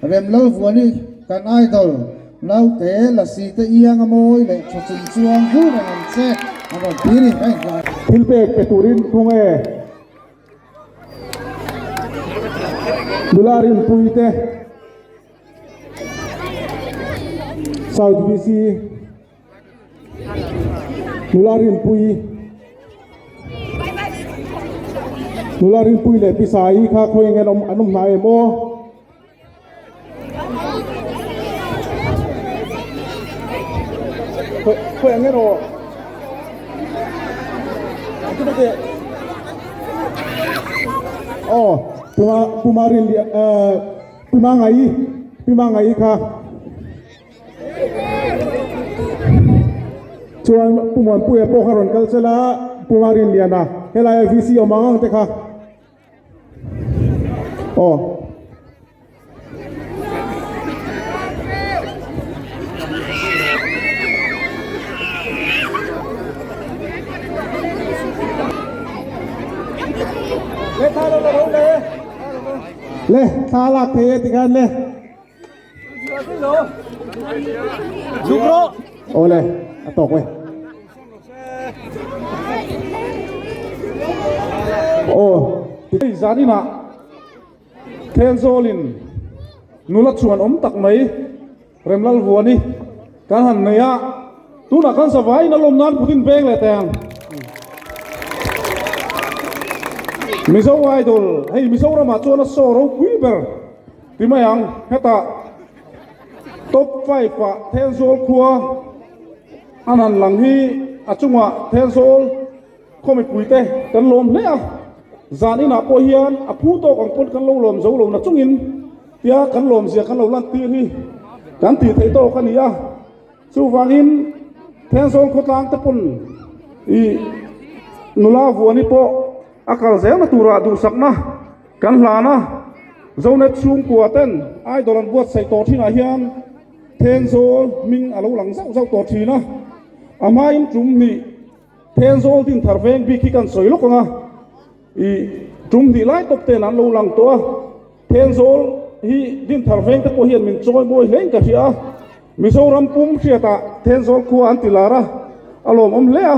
Remlalvuani kan idol naute lasi te iang a mawi leh tha chung chuang vur reng ang che an rawn ti ni a inhlan. Thil pek pe turin thung e. Nula rinpui te South VC. Nula Rinpuii Nula Rinpuii leh Pi Saii kha khawi eng an awm an awm hnai em aw? Khawi eng emaw Aw Puma Puma Rinlian eh Puma Ngaii Puma Ngaii kha. Chuan Pu Muanpuia pawh kha rawn kal chel a, Pu Marinliana helaia VC awm ang ang te kha aw. Le thla lak thei e tikhan le. Awle a tawk e. Aw ti zaninah Thenzawl-in nula chuan awm tak mai Remlalvuani kan han nei a, tunah kan zavaiin a lawm nan kut in beng leh teh ang. Mizo Idol hei Mizoramah chuan a saw ropui ber. Ti mai ang, hetah top five ah Thenzawl khua an han lang hi a chungah Thenzawl khaw mipuite kan lawm hle a, zan inah pawh hian a phu tawk ang pawn kan lo lawm zo lo na chungin tia kan lawmzia kan lo lantir hi kan tih theih tawk a ni a, chuvangin Thenzawl khawtlang te pawn ih nula vuani pawh a kal zelna turah duhsakna Kan hlan a, Zonet chhungkua ten idol an buatsaih tawh thinah hian Thenzawl hming a lo lang zauh zauh tawh thin a, a hmain tum hnih Thenzawl Dinthar veng bik hi kan sawi lawk ang a, ih tum hnih lai tawp ten an lo lang tawh a, Thenzawl hi Dinthar veng te pawh hian min chawi mawi hlein ka hria a, Mizoram pum hriatah Thenzawl khua an ti lar a, a lawmawm hle a,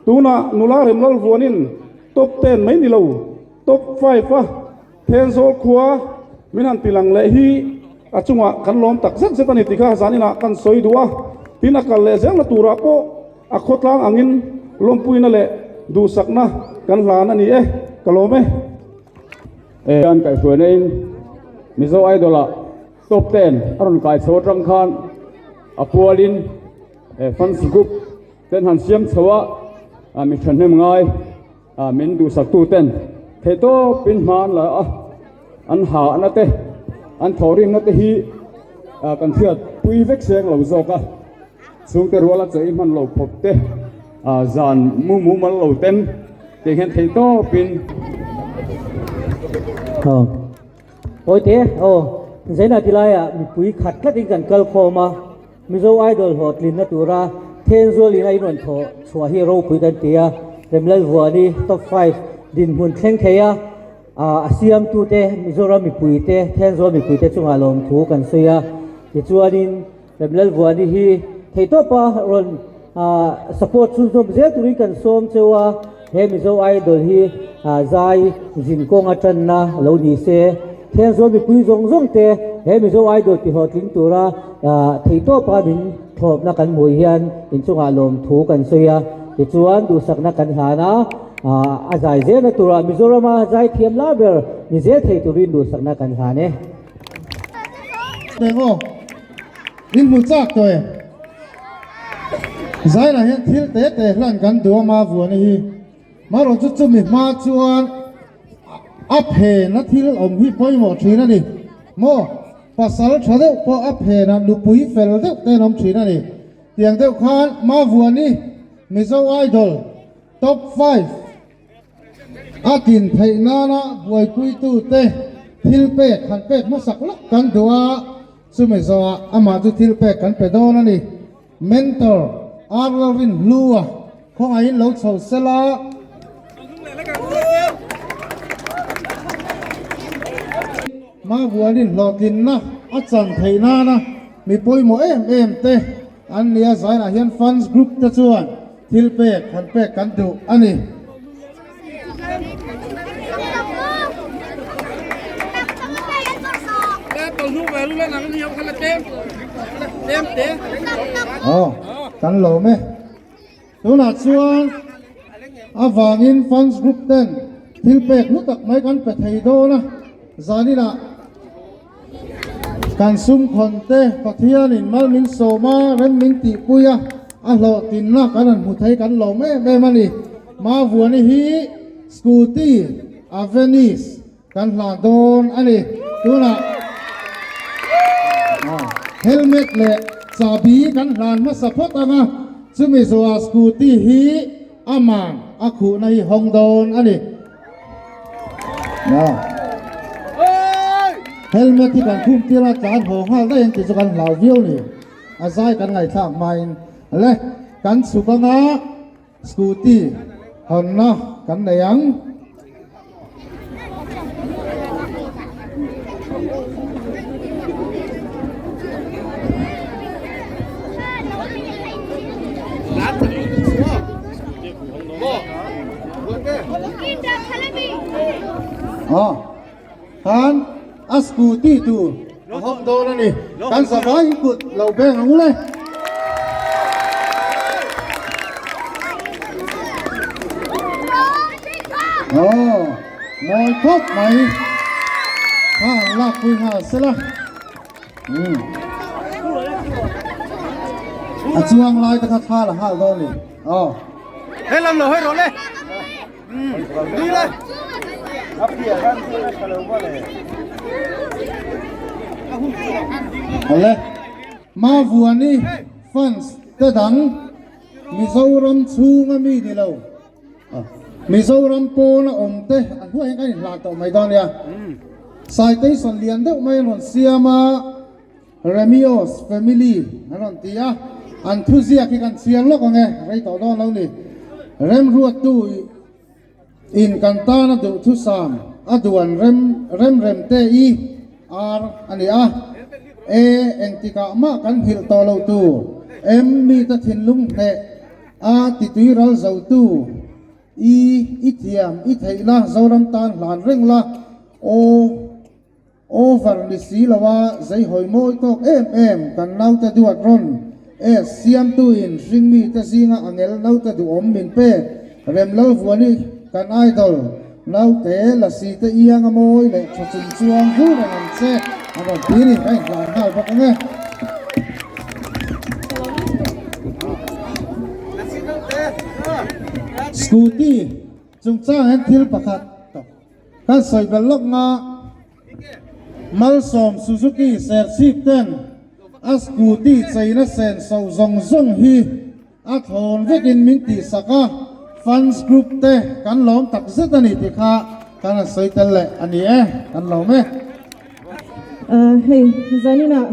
tunah nula Remlalvuanin top ten mai ni lo. Top five a Thenzawl khua min han ti lang leh hi a chungah kan lawm tak zet zet a ni tih kha zaninah kan sawi duh a, tin a kal leh zelna turah pawh a khawtlang angin lawmpuina leh duhsakna kan hlan a ni e, ka lawm e. An kaihhruaina in Mizo Idol ah top ten a rawn kai chho atang khan a pualin fans group ten han siam chho a, mi thahnem ngai. Min duhsaktu ten theihtawp in hma an la a, an ha na te, an thawhrimna te hi kan hriat pui vek seng lo zawk a, chhungte ruala chawi hman lo khawp te, zan mu mumal lo ten tiang hian theihtawp in. Awite aw, Zaina ti laiah mipui khat tlatin kan kal khawm a. Mizo Idol hlawhtlinna tura Thenzualin a inrawn thawh chhuah hi ropui kan ti a, Remlalvuani top five dinhmun thleng thei a, a siamtute Mizoram mipuite, Thenzawl mipuite chungah lawmthu kan sawi a. Tichuanin Remlalvuani hi theihtawpa rawn support chhunzawm zel turin kan sawm cheu a, he Mizo Idol hi zai zin kawng atanna lo ni se. Thenzawl mipui zawng zawng te he Mizo Idol ti hlawhtling tura theihtawpa min thlawpna kan hmuh hian inchungah lawmthu kan sawi a, tichuan duhsakna kan hlan a, a zai zelna turah Mizorama zai thiam lar ber ni zel thei turin duhsakna kan hlan e. Eng aw, in hmu chak tawh em? Zailah hian thil te te hlan kan duh a ma vuani hi. Marawh chu chumi hma chuan A phen a thil awm hi pawimawh thin a ni maw? Pasal tha deuh pawh a phen a nupui fel deuh te an awm thin a ni. Tiang deuh khan Mavuani Mizo Idol Top five a tlin theih nana buaipuitu te thil pek han pek hmasak lawk kan duh a, chumi zawhah amah chu thil pek kan pe dawn a ni. Mentor Arlalrin Hlua khawngaihin lo chho sela. Mavuanin hlawhtlinna a chan theih nana mi pawimawh em em te an ni a, zainah hian fans group te chuan thil pek han pek kan duh a ni. Aw, kan lawm e. Tunah chuan avangin fans group ten thil pek hlu tak mai kan pe thei dawn a, zaninah kan sum khawn te Pathianin mal min sawm a, rem min tihpui a, a hlawhtlinna kan han hmu thei kan lawm em em a ni. Mavuani hi Scooty Avenis Kan hlan dawn a ni. Tunah helmet leh chahbi kan hlan hmasa phawt ang a, chumi zawhah scooty hi a man a khuhna hi hawng dawn a ni. Helmet hi kan khum tir a, tlan haw nghal daih ang tih chu kan hlau viau ni. A zai kan ngaihthlak hmain le kan chhuk ang a. Scooty hawnna kan nei ang. Aw khan a scooty tur a hawng dawn a ni. Kan zavai kut lo beng ang le. Aw mawi khawp mai kha han lak pui nghal sela umm a chuang lai te kha thla la nghal dawn ni aw. Awle Mavuani fans te dang Mizoram chhunga mi ni lo Mizoram pawna awm te a hnuai hian kan inhlan tawh mai dawn nia. Citation lian deuh mai an rawn siam a. Remios family an rawn ti a, an thuziak hi kan chhiar lawk ang e, rei tawh dawn lo ni. Remruattu in kan tana duhthusam a duan rem rem rem te i ar a ni a, e engtikah mah kan nghilh tawh loh tur em mite thinlung hneh a titui ral zotu i i thiam i theihna Zoram tan hlan reng la aw. Over ni si lo a, zei hawi mawi tawk em em kan naute duat rawn e siamtu in hringmi te zinga angel naute duhawm min pek Remlalvuani kan idol naute lasi te ianga mawi leh tha chung chuang vur reng ang che an rawn ti ni ka inhlan nghal bawk ang e. Scooty chungchang hian thil pakhat Kan sawi belh lawk nga Malsawm Suzuki Serchhip ten a scooty cheina sen so zawng zawng hi a thlawn vekin min tihsak a, fans group te kan lawm tak zet a ni tih kha kan han sawi tel leh a ni e, kan lawm e. Hei zaninah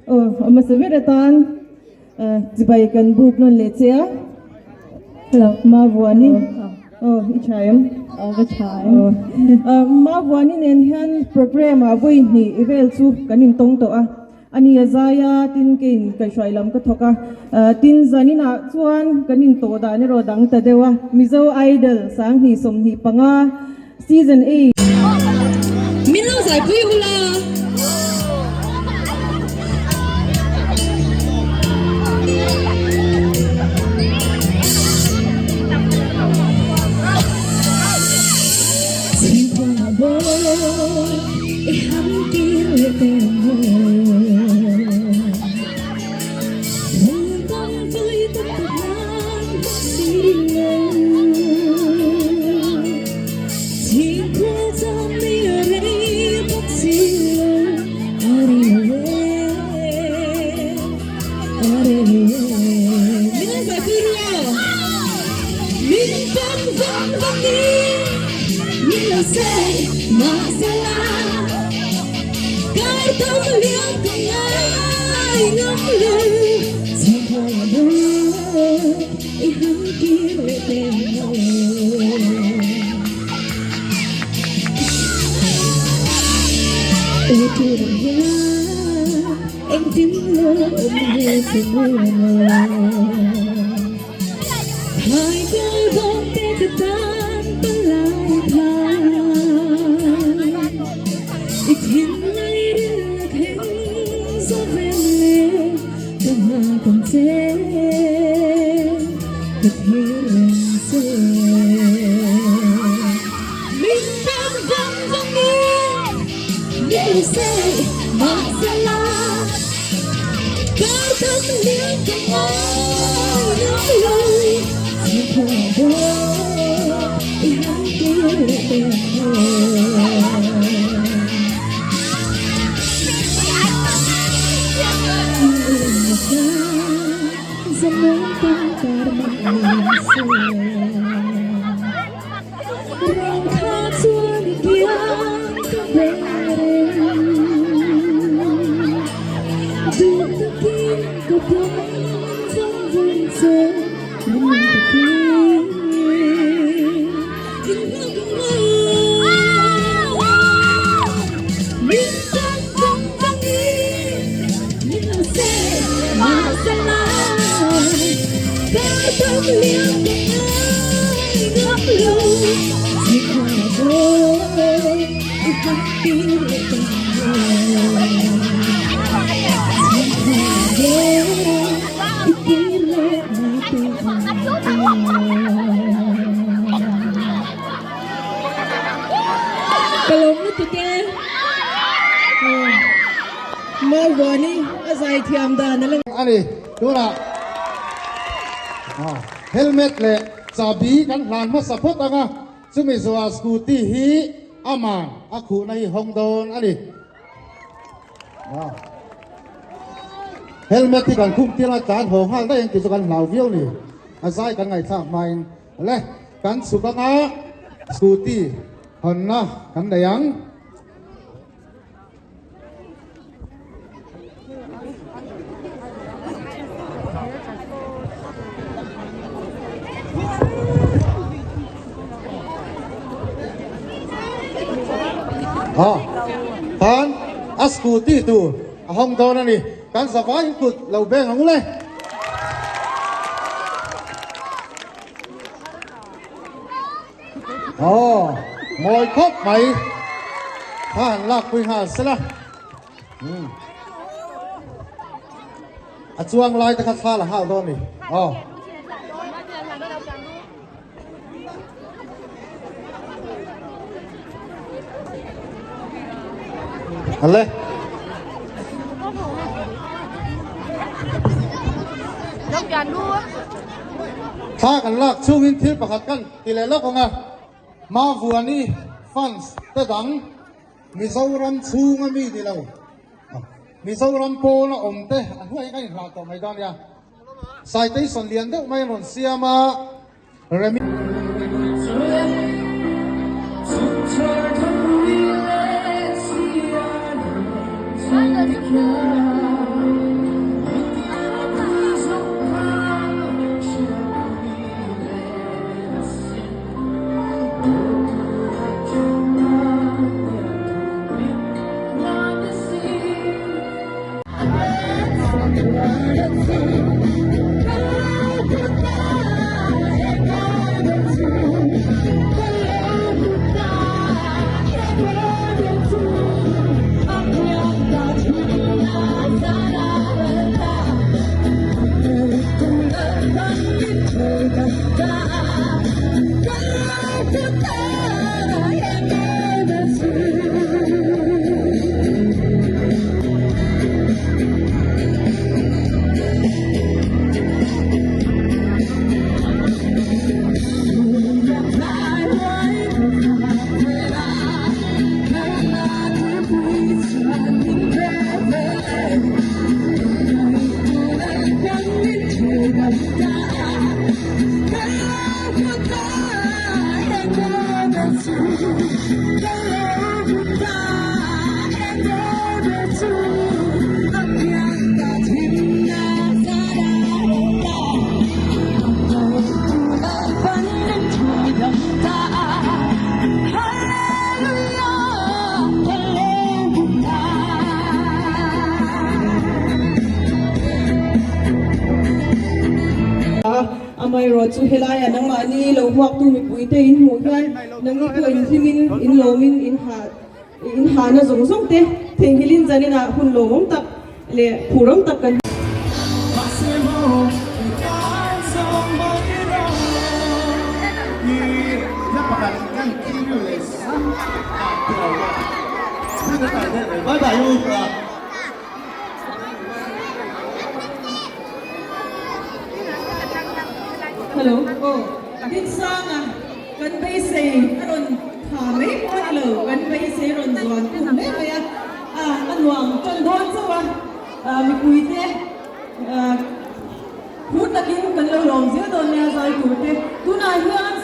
aw a hmasa ber atan chibai kan buk nawn leh che a. Hello Mavuani aw i tha em? Aw ka tha em. Aw Mavuani nen hian program ah vawi hnih vel chu kan intawng tawh a, ani a zai a tin keiin kaihhruai lam ka thawk a, tin zaninah chuan kan intawh dan erawh dang ta deuh a, Mizo Idol 2025 Season 8. Min lo zaipui ula. Ani tunah helmet leh chahbi kan hlan hmasa phawt ang a, chumi zawhah scooty hi aman a khuhna hi hawng dawn a ni. Helmet hi kan khum tir a, tlan haw nghal daih ang tih chu kan hlau viau ni. A zai kan ngaihthlak hmain le kan chhuk anga scooty hawnna kan nei ang. Ha khan a scooty tur a hawng dawn a ni kan zavai kut lo beng ang le. Aw mawi khawp mai kha han lak pui nghal sela a chuang lai te kha thla la nghal dawn ni aw. Ale. Thla kan lak chungin thil pakhat kan ti leh lawk ang a, Mavuani fans te dang Mizoram chhunga mi ni lo, Mizoram pawna awm te a hnuaiah kan inhlah tawh mai dawn nia. Citation lian deuh mai an rawn siam a, Remi. Amaherawh chu helaiah nangmahni lo hmuaktu mipuite in hmuh hian nangni pawh in hlimin in lawmin in ha in hahna zawng zawng te theihnghilhin zaninah hun lawmawm tak leh phurawm tak kan Hello aw Dinsanga kan beisei a rawn tha mai pawh a ni lo kan beisei a rawn zuan tum hle mai a a nuam tan dawn chauh a mipuite Phur takin kan lo lawm zel dawn nia zai tur te. Tunah hian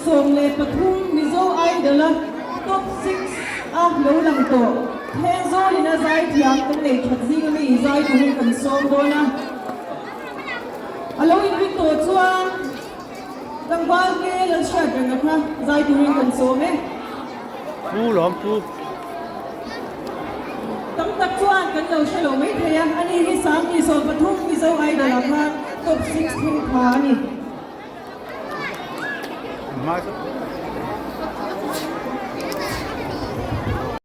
2013 Mizo Idol a top six a lo lang tawh. Thenzawl in a zai thiam kan nei that zing ami zai turin kan sawm dawn a. A lo inring tawh chuan tlangval te Lalhriat reng a kha zai turin kan sawm e. Pu lawm pu. Tam tak chuan kan lo hre lo mai thei a, ani hi 2013 Mizo Idol ah khan top six thleng pha a ni.